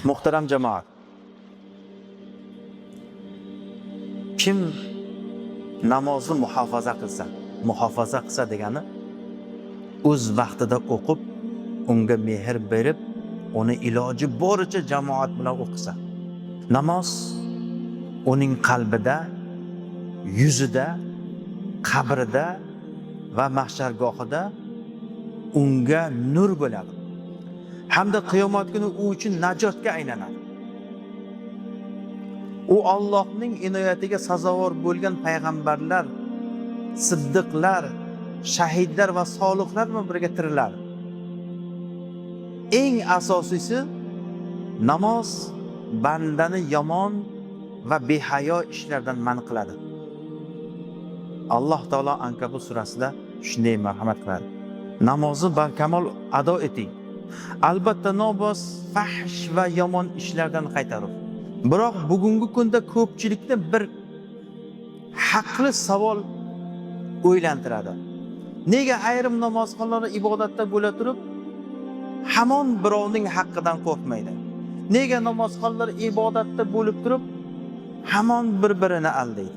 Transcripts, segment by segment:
Muhtaram jamoat, kim namozni muhofaza qilsa, muhofaza qilsa degani o'z vaqtida o'qib, unga mehr berib, uni iloji boricha jamoat bilan o'qisa, namoz uning qalbida, yuzida, qabrida va mahshargohida unga nur bo'ladi. Hamda qiyomat kuni u uchun najotga aylanadi. U Allohning inoyatiga sazovor bo'lgan payg'ambarlar, siddiqlar, shahidlar va solihlar bilan birga tiriladi. Eng asosiysi, namoz bandani yomon va behayo ishlardan man qiladi. Alloh taolo Ankabut surasida shunday marhamat qiladi: namozni barkamol ado eting. Albatta namoz fahsh va yomon ishlardan qaytarur. Biroq bugungi kunda ko'pchilikni bir haqli savol o'ylantiradi. Nega ayrim namozxonlar ibodatda bo'la turib, hamon birovning haqqidan qo'rqmaydi? Nega namozxonlar ibodatda bo'lib turib, hamon bir-birini aldaydi?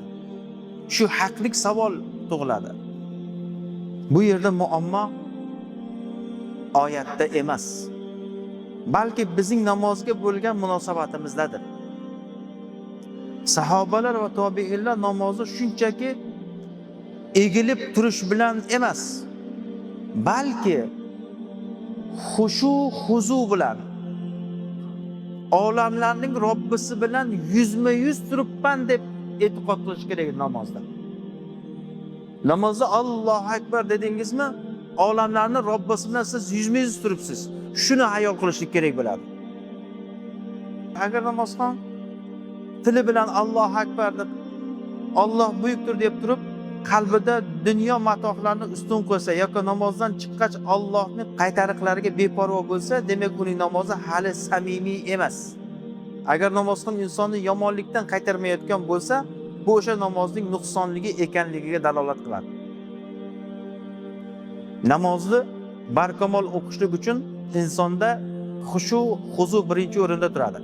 Shu haqlik savol tug'iladi. Bu yerda muammo oyatda emas, balki bizning namozga bo'lgan munosabatimizdadir. Sahobalar va tobiinlar namozni shunchaki egilib turish bilan emas, balki xushu huzu bilan olamlarning Robbisi bilan yuzma-yuz turibman deb e'tiqod qilish kerak namozda. Namozda Allohu akbar dedingizmi, olamlarning Robbisi bilan siz yuzma-yuz turibsiz. Shuni hayol qilishlik kerak bo'ladi. Agar namozxon tili bilan Allohu akbar deb, Alloh buyukdir deb turib, qalbida dunyo matohlarini ustun qo'ysa yoki namozdan chiqqach Allohning qaytariqlariga beparvo bo'lsa, demak uning namozi hali samimiy emas. Agar namozxon insonni yomonlikdan qaytarmayotgan bo'lsa, bu o'sha namozning nuqsonligi ekanligiga dalolat qiladi. Namozni barkamol o'qishlik uchun insonda xushu, huzu birinchi o'rinda turadi.